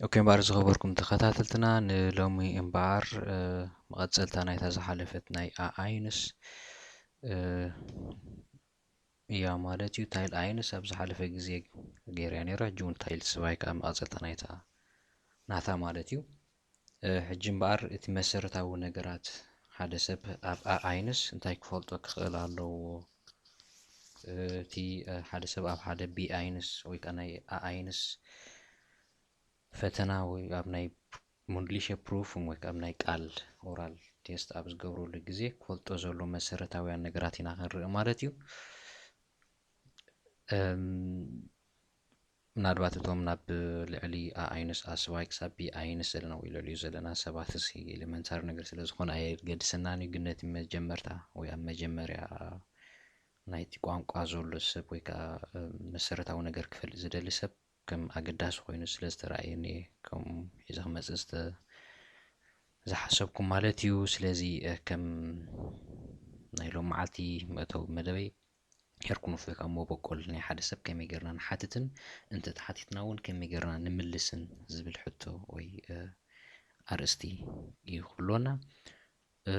ኦኬ፣ እምበኣር ዝኸበርኩም ተኸታተልትና፣ ንሎሚ እምበኣር፣ እ፣ መቐጸልታ ናይታ ዝሓለፈት ናይ ኣኣይንስ፣ እ፣ እያ ማለት እዩ። ታይል ኣይንስ ኣብ ዝሓለፈ ግዜ ገይረያ ነይራ፣ ሕጂ እውን ታይል ስባይ ከኣ መቐጸልታ ናይታ ናታ ማለት እዩ። እ፣ ሕጂ እምበኣር እቲ መሰረታዊ ነገራት ሓደ ሰብ ኣብ ኣኣይንስ እንታይ ክፈልጦ ክኽእል ኣለዎ? እ፣ እቲ፣ እ፣ ሓደ ሰብ ኣብ ሓደ ቢኣይንስ ወይ ከኣ ናይ ኣኣይንስ ፈተና ወይ ኣብ ናይ ሙንድሊሸ ፕሩፍ ወይ ከኣ ኣብ ናይ ቃል ኦራል ቴስት ኣብ ዝገብረሉ ግዜ ክፈልጦ ዘሎ መሰረታውያን ነገራት ኢና ክንርኢ ማለት እዩ። እም፣ ምናልባት እቶም ናብ ልዕሊ ኣኣይንስ ኣስባይ ክሳብ ቢኣይንስ ዘለና ወይ ልዕሊኡ ዘለና ሰባት፣ እዚ ኤሌመንታሪ ነገር ስለ ዝኾነ ኣየገድሰናን እዩ። ግን ነቲ መጀመርታ ወይ ኣብ መጀመርያ ናይቲ ቋንቋ ዘሎ ሰብ ወይ ከኣ፣ እም፣ መሰረታዊ ነገር ክፈልጥ ዝደሊ ሰብ ከም ኣገዳሲ ኮይኑ ስለ ዝተረኣየኒ እዩ ከምኡ ሒዘ ክመጽእ ዝተ-፣ ዝሓሰብኩ ማለት እዩ። ስለዚ፣ እ፣ ከም ናይ ሎም መዓልቲ መእተዊ መደበይ ሄርኩኖፍ ወይ ከኣ መበቆል ናይ ሓደ ሰብ ከመይ ጌርና ንሓትትን እንተ ተሓቲትና እውን ከመይ ጌርና ንምልስን ዝብል ሕቶ ወይ፣ እ፣ ኣርእስቲ እዩ ክህልወና። እ፣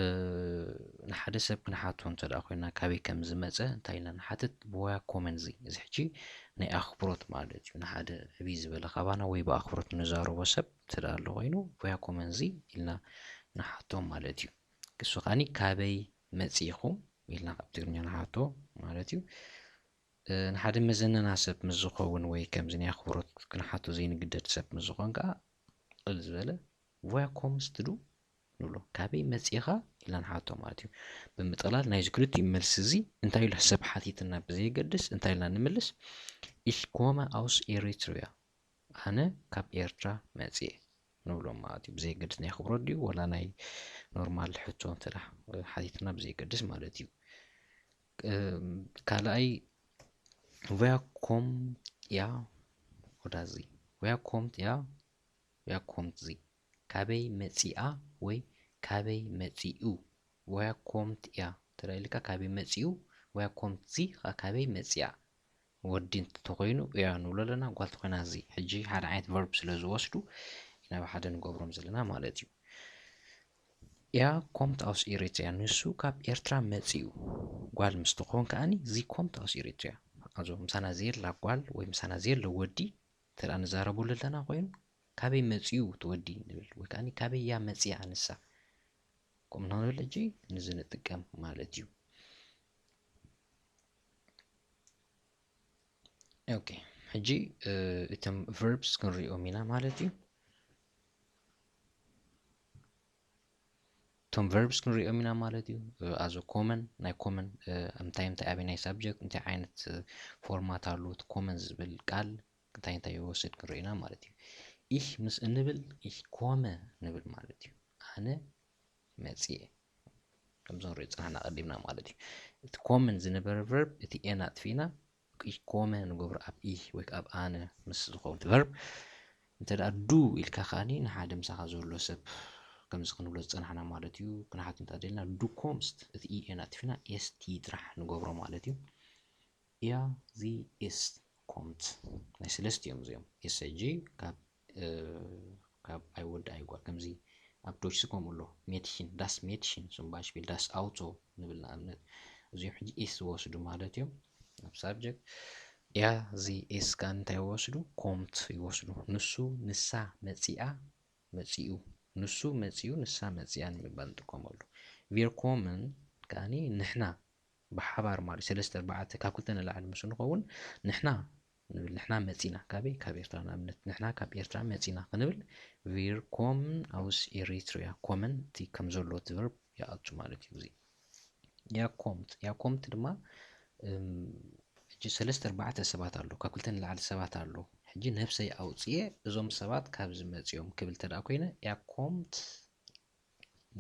ንሓደ ሰብ ክንሓቶ እንተ ደኣ ኮይና ካበይ ከም ዝመጸ እንታይ ኢልና ንሓትት? ብወያ ኮመን እዚ። እዚ ሕጂ ናይ ኣኽብሮት ማለት እዩ። ንሓደ ዕብይ ዝበለ ካባና ወይ ብኣኽብሮት ንዛረቦ ሰብ እንተ ደኣ ኣሎ ኮይኑ ብወያ ኮመን እዚ ኢልና ንሓቶ ማለት እዩ። እሱ ከኣኒ ካበይ መጺእኹም ኢልና ካብ ትግርኛ ንሓቶ ማለት እዩ። እ፣ ንሓደ መዘነና ሰብ ምስ ዝኸውን ወይ ከምዚ ናይ ኣኽብሮት ክንሓቶ ዘይንግደድ ሰብ ምስ ዝኾን ከኣ ቅልል ዝበለ፣ "Woher kommst du?" ንብሎ። "ካበይ መጺእኻ?" ኢልና ንሓቶ ማለት እዩ። ብምጥቕላል ናይዚ ክልቲኡ መልሲ እዚ እንታይ ኢሉ ሰብ ሓቲትና ብዘየገድስ እንታይ ኢልና ንምልስ? "Ich komme aus Eritrea." ኣነ ካብ ኤርትራ መጺኤ ንብሎ ማለት እዩ። ብዘየገድስ ናይ ኣኽብሮት ድዩ ወላ ናይ ኖርማል ሕቶ እንተ ደኣ ሓቲትና ብዘየገድስ ማለት እዩ። እም፣ ካልኣይ፣ "Woher kommt er oder sie?" "Woher kommt er? Woher kommt sie?" ካበይ መጺኣ ወይ ካበይ መጺኡ? "Woher kommt er?" እንተ ደኣ ኢልካ ካበይ መጺኡ፣ "Woher kommt sie?" ከኣ ካበይ መጺኣ? ወዲ እንተኾይኑ እያ ንብሎ ኣለና፣ ጓል ተኾይና እዚ። ሕጂ ሓደ ዓይነት ቨርብ ስለ ዝወስዱ ኢና ብሓደ ንገብሮም ዘለና ማለት እዩ። Er kommt aus Eritrea፣ ንሱ ካብ ኤርትራ መጺኡ። ጓል ምስ ትኾን ከኣኒ፣ sie kommt aus Eritrea። ኣዞ ምሳና ዘየላ ጓል ወይ ምሳና ዘየለ ወዲ እንተ ደኣ ንዛረበሉ ኣለና ኮይኑ፣ ካበይ መጺኡ እቲ ወዲ ንብል፣ ወይ ከኣኒ ካበይ እያ መጺኣ ንሳ። ከምኡ ንብል ሕጂ ንዚ ንጥቀም ማለት እዩ። ኦኬ፣ ሕጂ፣ እ፣ እቶም ቨርብስ ክንሪኦም ኢና ማለት እዩ። እቶም ቨርብስ ክንሪኦም ኢና ማለት እዩ። እ፣ ኣዞ ኮመን፣ ናይ ኮመን፣ እ፣ እንታይ እንታይ ኣበይ ናይ ሳብጀክት፣ እንታይ ዓይነት፣ እ፣ ፎርማት ኣለዎ፣ እቲ ኮመን ዝብል ቃል እንታይ እንታይ ይወስድ ክንርኢ ኢና ማለት እዩ። Ich ምስ እንብል፣ ich komme ንብል ማለት እዩ። ኣነ መጺኤ። ከምዚ ንሪኦ ዝጸናሕና ቀዲምና ማለት እዩ። እቲ ኮመን ዝነበረ ቨርብ፣ እቲ ኤን ኣጥፊእና፣ ich komme ንገብሮ ኣብ ich ወይ ከኣ ኣብ ኣነ ምስ ዝኸውን ቨርብ። እንተ ደኣ du ኢልካ ከኣኒ ንሓደ ምሳኻ ዘሎ ሰብ ከምዚ ክንብሎ ዝጸናሕና ማለት እዩ። ክንሓቶ እንተ ደሊና፣ du kommst፣ እቲ ኢኤን ኣጥፊእና ኤስቲ ጥራሕ ንገብሮ ማለት እዩ። Er, sie, es kommt። ናይ ሰለስቲኦም እዚኦም። ኤስ ሕጂ ካብ፣ እ፣ ካብ ኣይወዲ ኣይጓል። ከምዚ ኣብ ዶች ከምኡ ኣሎ። Mädchen፣ das Mädchen፣ zum Beispiel das Auto ንብል ንኣብነት። እዚኦም ሕጂ es ዝወስዱ ማለት እዮም። ኣብ ሳብጀክት። Er፣ sie፣ es ከኣ እንታይ ይወስዱ? Kommt ይወስዱ። ንሱ፣ ንሳ መጺኣ፣ መጺኡ። ንሱ መጺኡ፣ ንሳ መጺኣ ንምባል ንጥቀመሉ። Wir kommen ከኣኒ ንሕና ብሓባር ማለት ሰለስተ ኣርባዕተ ካብ ክልተ ንላዕሊ ምስ ንኸውን ንሕና ንብል። ንሕና መጺና። ካበይ? ካብ ኤርትራ። ንኣብነት ንሕና ካብ ኤርትራ መጺና ክንብል wir kommen aus Eritrea። ኮመን እቲ ከም ዘሎ እቲ ቨርብ ይኣቱ ማለት እዩ። እዚ Er kommt፣ er kommt ድማ፣ እም፣ ሕጂ ሰለስተ ኣርባዕተ ሰባት ኣሎ፣ ካብ ክልተ ንላዕሊ ሰባት ኣሎ። ሕጂ ነብሰይ ኣውጽኤ እዞም ሰባት ካብዚ መጺኦም ክብል እንተ ደኣ ኮይነ፣ er kommt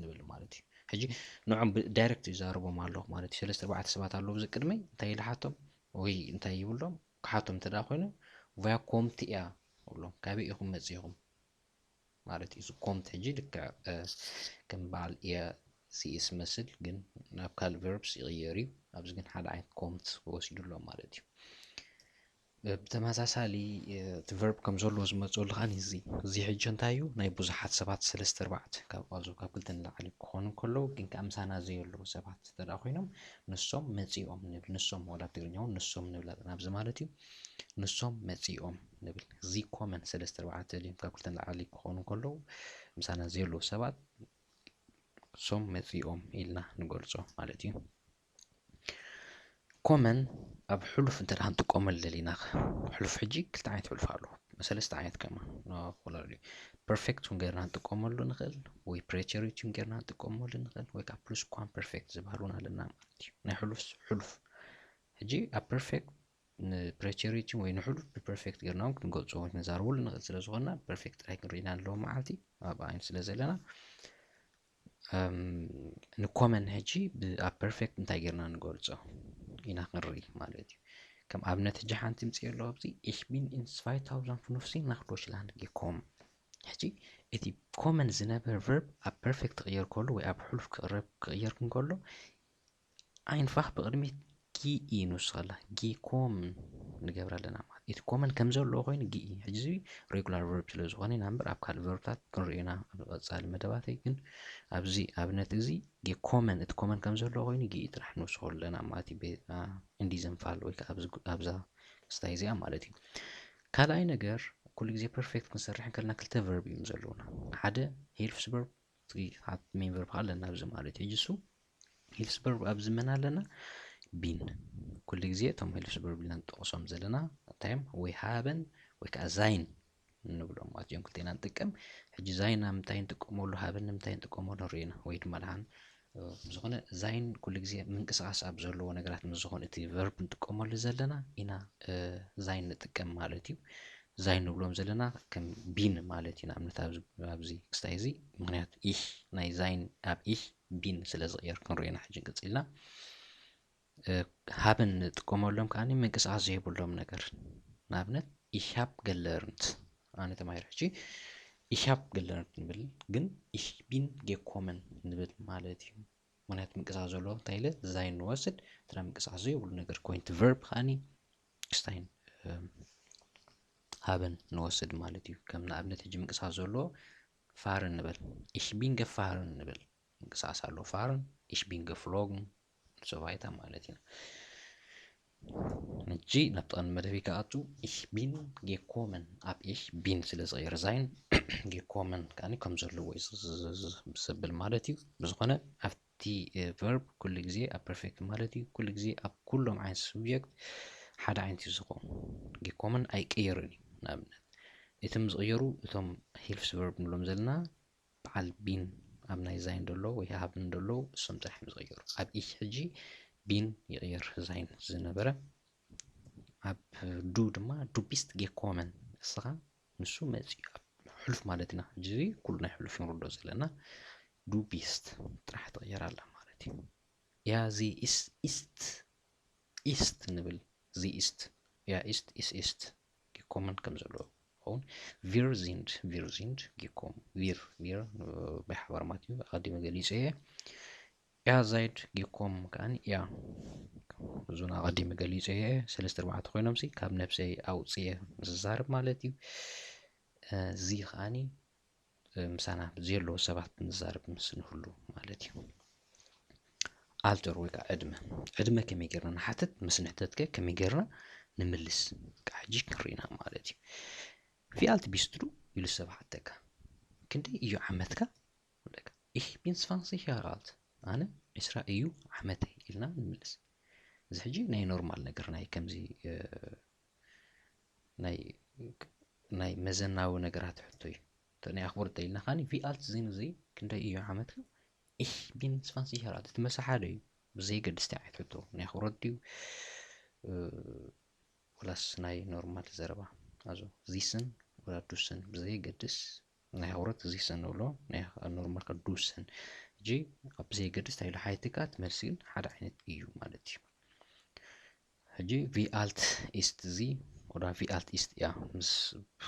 ንብል ማለት እዩ። ሕጂ ንዖም ብ-፣ ዳይሬክት ይዛረቦም ኣለኹ ማለት እዩ። ሰለስተ ኣርባዕተ ሰባት ኣለዉ ኣብዚ ቅድመይ፣ እንታይ ኢለ ሓቶም ወይ እንታይ ይብሎም? ክሓቶም እንተ ደኣ ኮይኑ፣ woher kommt er እብሎም፣ ካበይ ኢኹም መጺኹም ማለት እዩ። እዚ ኮምት ሕጂ ልክዕ፣ እ፣ ከም በዓል er፣ sie፣ es ዝመስል፣ ግን ናብ ካልእ ቨርብስ ይቕየር እዩ። ኣብዚ ግን ሓደ ዓይነት ኮምት ወሲዱ ኣሎ ማለት እዩ። ብተመሳሳሊ እቲ ቨርብ ከም ዘለዎ ዝመፅሉ ከኣ እዚ እዚ ሕጂ እንታይ እዩ? ናይ ብዙሓት ሰባት ሰለስተ ኣርባዕተ ካብ ቃልዞ ካብ ክልተ ንላዕሊ ክኾኑ ከለዉ ግን ከዓ ምሳና ዘየለዉ ሰባት እንተ ደኣ ኮይኖም ንሶም መፂኦም ንብል። ንሶም ዋላ ኣብ ትግርኛ እውን ንሶም ንብል ኣለና ኣብዚ ማለት እዩ። ንሶም መፂኦም ንብል። እዚ ኮመን ሰለስተ ኣርባዕተ ድዮም ካብ ክልተ ንላዕሊ ክኾኑ ከለዉ ምሳና ዘየለዉ ሰባት ሶም መፂኦም ኢልና ንገልፆ ማለት እዩ። ኮመን ኣብ ሕሉፍ እንተ ደኣ ክንጥቀመሉ ደሊና ኸ? ሕሉፍ ሕጂ ክልተ ዓይነት ሕሉፍ ኣሎ። ሰለስተ ዓይነት ከማ ንኸለሉ ፐርፌክት እውን ጌርና ንጥቀመሉ ንኽእል ወይ ፕሬቸሪቲ እውን ጌርና ንጥቀመሉ ንኽእል ወይ ከዓ ፕሉስ ኳም ፐርፌክት ዝበሃል እውን ኣለና ማለት እዩ። ናይ ሕሉፍ ሕሉፍ ሕጂ ኣብ ፐርፌክት ንፕሬቸሪቲ ወይ ንሕሉፍ ብፐርፌክት ጌርና እውን ክንገልጾ ወይ ክንዛረበሉ ንኽእል ስለ ዝኾንና ፐርፌክት ጥራይ ክንርኢ ኢና ንለዎ መዓልቲ ኣብ ዓይኑ ስለ ዘለና ንኮመን ሕጂ ኣብ ፐርፌክት እንታይ ጌርና ንገልጾ ኢና ክንርኢ ማለት እዩ። ከም ኣብነት ሕጂ ሓንቲ ምጽእ ኣሎ ኣብዚ ich bin in zweitausendfünfzehn nach Deutschland gekommen። ሕጂ እቲ ኮመን ዝነበር ቨርብ ኣብ ፐርፌክት ክቕየር ከሎ ወይ ኣብ ሕሉፍ ክቕረብ ክቕየር እንከሎ ኣይንፋኽ ብቕድሚት ጊኢ ንውስኸላ ጊኮምን ንገብር ኣለና ማለት እቲ ኮመን ከም ዘለዎ ኮይኑ ጊኢ ሕጂ እዚ ሬጉላር ቨርብ ስለ ዝኾነ ኢና እምበር ኣብ ካልእ ቨርብታት ክንሪኦ ኢና ኣብ ቀጻሊ መደባተይ ግን ኣብዚ ኣብነት እዚ ጌኮመን እቲ ኮመን ከም ዘለዎ ኮይኑ ጊኢ ጥራሕ ንውስኸሉ ኣለና ማለት እዩ። እንዲዘንፋል ወይ ከዓ ኣብዛ ክስታይ እዚኣ ማለት እዩ። ካልኣይ ነገር ኩሉ ግዜ ፐርፌክት ክንሰርሕ እንከልና ክልተ ቨርብ እዮም ዘለውና። ሓደ ሄልፍስ ቨርብ እቲ ሜን ቨርብ ኣለና ኣብዚ ማለት እዩ። እሱ ሄልፍስ ቨርብ ኣብዚ መን ኣለና? ቢን። ኩሉ ግዜ እቶም ሄልፍስ ቨርብ ኢልና ንጠቕሶም ዘለና እንታይ እዮም? ወይ ሃበን ወይ ከዓ ዛይን ንብሎም ማለት እዮም። ክልቴና ንጥቀም። ሕጂ ዛይን ኣብ ምንታይ ንጥቀመሉ፣ ሃበን ንምንታይ ንጥቀመሉ ንሪኢና ወይ ድማ ደሓን ዝኾነ ዛይን ኩሉ ግዜ ምንቅስቃስ ኣብ ዘለዎ ነገራት ምስ ዝኾነ እቲ ቨርብ ንጥቀመሉ ዘለና ኢና ዛይን ንጥቀም ማለት እዩ። ዛይን ንብሎም ዘለና ከም ቢን ማለት እዩ። ንኣብነት ኣብዚ ክስታይ እዚ ምክንያቱ ich ናይ ዛይን ኣብ ich ቢን ስለ ዝቕየር ክንሪኦ ኢና ሕጂ ንቅጽል ኢና። ሃበን ንጥቀመሎም ከኣ ምንቅስቃስ ዘይብሎም ነገር ንኣብነት ich hab gelernt ኣነ ተማሂረ ሕጂ ich hab gelernt ንብል ግን ich bin gekommen ንብል ማለት እዩ። ምክንያቱ ምንቅስቃስ ዘለዎ እንታይ ኢለ ዛይን ንወስድ እቲ ናይ ምንቅስቃስ ዘይብሉ ነገር ኮይኑ እቲ ቨርብ ከኣ ክስታይን ሃበን ንወስድ ማለት እዩ። ከም ንኣብነት ሕጂ ምንቅስቃስ ዘለዎ ፋርን ንበል ich bin gefahren ንብል ምንቅስቃስ ኣሎ ፋርን ich bin geflogen ንሶባይታ ማለት ኢና። ሕጂ ናብቲ ቀንዲ መደብ ክኣቱ ich bin gekommen ኣብ ich bin ስለ ዝቕየር ዛይን gekommen ከኣ ከም ዘለዎ እዩ ዘብል ማለት እዩ። ብዝኾነ ኣብቲ ቨርብ ኩሉ ግዜ ኣብ ፐርፌክት ማለት እዩ ኩሉ ግዜ ኣብ ኩሎም ዓይነት ሱብጀክት ሓደ ዓይነት እዩ ዝኸውን። gekommen ኣይቅየርን እዩ። ንኣብነት እቶም ዝቕየሩ እቶም ሄልፍስ ቨርብ ንብሎም ዘለና በዓል ቢን ኣብ ናይ ዛይን ደሎ ወይ ሃብን ደሎ እሶም ጥራሕ እዮም ዝቕየሩ። ኣብ ich ሕጂ ቢን ይቕየር ዛይን ዝነበረ ኣብ du ድማ du bist gekommen እስኻ ንሱ መፂኡ ኣብ ሕሉፍ ማለት ኢና። ሕጂ እዚ ኩሉ ናይ ሕሉፍ ንርዶ ዘለና du bist ጥራሕ ትቕየር ኣላ ማለት እዩ። Ja, sie ist ist ist ንብል sie ist ja ist ist ist gekommen ከም ዘሎ ይኸውን። Wir sind wir sind gekommen wir wir ብሓባር ማለት እዩ። ኣቐዲመ ገሊፀ እየ። Er seid gekommen ከኣ er እዞን ኣቐዲመ ገሊፀ እየ። ሰለስተ ኣርባዕተ ኮይኖም ሲ ካብ ነብሰይ ኣውፅየ ዝዛረብ ማለት እዩ። እዚ ከኣ ምሳና ዘየለዉ ሰባት ንዛረብ ምስ ንህሉ ማለት እዩ። ኣልተር ወይ ከዓ ዕድመ ዕድመ ከመይ ጌርና ንሓትት ምስ ንሕተትከ ከመይ ጌርና ንምልስ ከዓ ሕጂ ክንርኢና ማለት እዩ። Wie alt bist du ኢሉ ሰብ ሓተካ ክንደይ እዩ ዓመትካ? Ich bin zwanzig Jahre alt ኣነ ዕስራ እዩ ዓመተይ ኢልና ንምልስ። እዚ ሕጂ ናይ ኖርማል ነገር ናይ ከምዚ ናይ መዘናዊ ነገራት ሕቶ እዩ። ናይ ኣኽብሮት ተይልና ከኣ wie alt sind Sie ክንደይ እዩ ዓመትካ? Ich bin zwanzig Jahre alt እቲ መልሲ ሓደ እዩ። ብዘይገድስ እንታይ ዓይነት ሕቶ ናይ ኣኽብሮት ድዩ ወላስ ናይ ኖርማል ዘረባ? Also Sie sind ወላ du sind ብዘይገድስ ናይ ኣኽብሮት Sie sind ንብሎ፣ ናይ ኖርማል ከኣ du sind። ሕጂ ኣብ ብዘይገድስ እንታይ ኢሉ ሓቲትካ እቲ መልሲ ግን ሓደ ዓይነት እዩ ማለት እዩ። ሕጂ wie alt ist sie oder wie alt ist er ምስ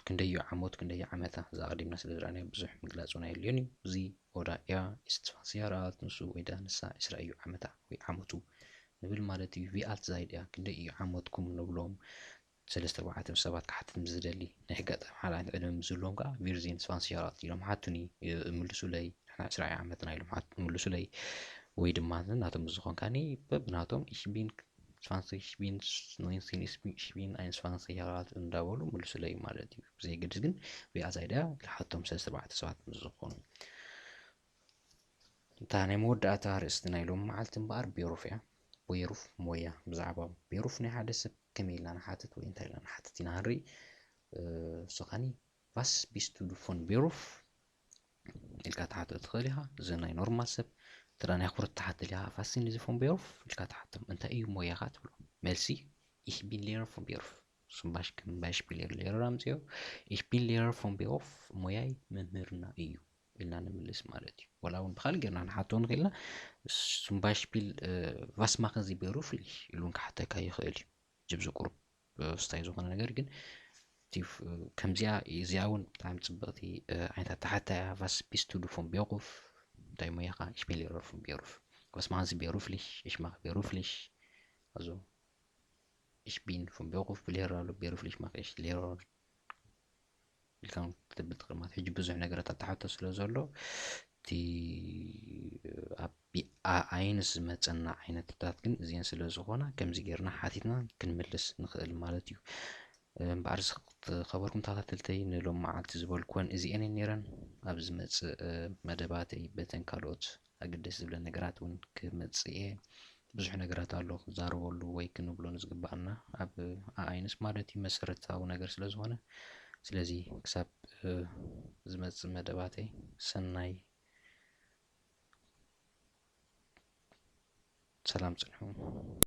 ክንደይ እዩ ዓመቱ ክንደይ እዩ ዓመታ እዛ ኣቐዲምና ስለ ዝረኣናዮ ብዙሕ ምግላጹ ናይ የድልዮን እዩ። Sie oder er ist zwanzig Jahre alt ንሱ ወይ ደኣ ንሳ ዕስራ እዩ ዓመታ ወይ ዓመቱ ንብል ማለት እዩ። Wie alt seid ihr ክንደይ እዩ ዓመትኩም ንብሎም። ሰለስተ ኣርባዕተ ሰባት ክሓትት ምስ ዝደሊ፣ ናይ ኣጋጣሚ ሓደ ዓይነት ዕድመ ምስ ዘለዎም ከዓ፣ ቪርዚን ስፋንስ ሻራት ኢሎም ሓቱኒ፣ ምልሱለይ፣ ንሕና ዕስራ ዓመትና ኢሎም ሓት-፣ ምልሱለይ። ወይ ድማ ናቶም ዝኾን ካኒ በብናቶም፣ ich bin zwanzig፣ ich bin neunzehn፣ ich bin ein zwanzig Jahre alt እንዳበሉ ምልሱለይ ማለት እዩ። ብዘየገድስ ግን፣ ብኣዛይ ደኣ ክሓቶም ሰለስተ ኣርባዕተ ሰባት ምስ ዝኾኑ። እታ ናይ መወዳእታ ኣርእስቲ ናይ ሎሚ መዓልቲ እምበኣር ቤሩፍ እያ። ቤሩፍ ሞያ፣ ብዛዕባ ቤሩፍ ናይ ሓደ ሰብ ከመይ ኢልና ንሓትት ወይ እንታይ ኢልና ንሓትት ኢና ክንርኢ። እሱ ኸኒ፣ was bist du von ቤሩፍ ኢልካ ትሓቶ ትኽእል ኢኻ። እዚ ናይ ኖርማል ሰብ፣ እንተ ደኣ ናይ ኣኽብሮት ትሓትል ኢኻ፣ was sind Sie von ቤሩፍ ኢልካ ትሓቶም። እንታይ እዩ ሞያኻ ትብሎ። መልሲ፣ ich bin Lehrer von ቤሩፍ። Zum Beispiel፣ ከም ባይሽፒል Lehrer ኣምፅኦ፣ ich bin Lehrer von ቤሩፍ፣ ሞያይ መምህርና እዩ ኢልና ንምልስ ማለት እዩ። ወላ እውን ብኻልእ ጌርና ንሓቶ ንኽእል ኢና። Zum Beispiel፣ was machen Sie beruflich ኢሉ እውን ክሓተካ ይኽእል እዩ። ጅብዚ ቁሩብ ስታይ ዝኾነ ነገር ግን እቲ ፍ-፣ ከምዚኣ፣ እዚኣ እውን ብጣዕሚ ፅብቕቲ ዓይነት ኣተሓታ እያ። Was bist du von ቤሩፍ፣ እንታይ ሞያኻ? Ich bin Lehrer von ቤሩፍ። Was machen Sie beruflich? Ich mache beruflich። Also ich bin von ቤሩፍ፣ Lehrer ኣሎ፣ beruflich mache ich Lehrer ኢልካ እውን ክትብል ትኽእል ማለት። ሕጂ ብዙሕ ነገራት ኣተሓቶ ስለ ዘሎ፣ እቲ ኣብ ቢ-፣ ኣ-፣ ኣይንስ ዝመፀና ዓይነትታት ግን እዚአን ስለ ዝኾና፣ ከምዚ ጌርና ሓቲትና ክንምልስ ንኽእል ማለት እዩ። እምበኣር፣ ዝኸበርኩም ተኸታተልተይ፣ ንሎም መዓልቲ ዝበልኩወን እዚአን እየን ነይረን። ኣብ ዝመፅእ መደባተይ በተን ካልኦት ኣገደስቲ ዝብለን ነገራት እውን ክመፅእ እየ። ብዙሕ ነገራት ኣሎ ክዛረበሉ ወይ ክንብሎ ንዝግባኣና ኣብ ኣኣይንስ ማለት እዩ፣ መሰረታዊ ነገር ስለ ዝኾነ። ስለዚ ክሳብ፣ እ፣ ዝመጽእ መደባተይ፣ ሰናይ ሰላም ጽንሑ።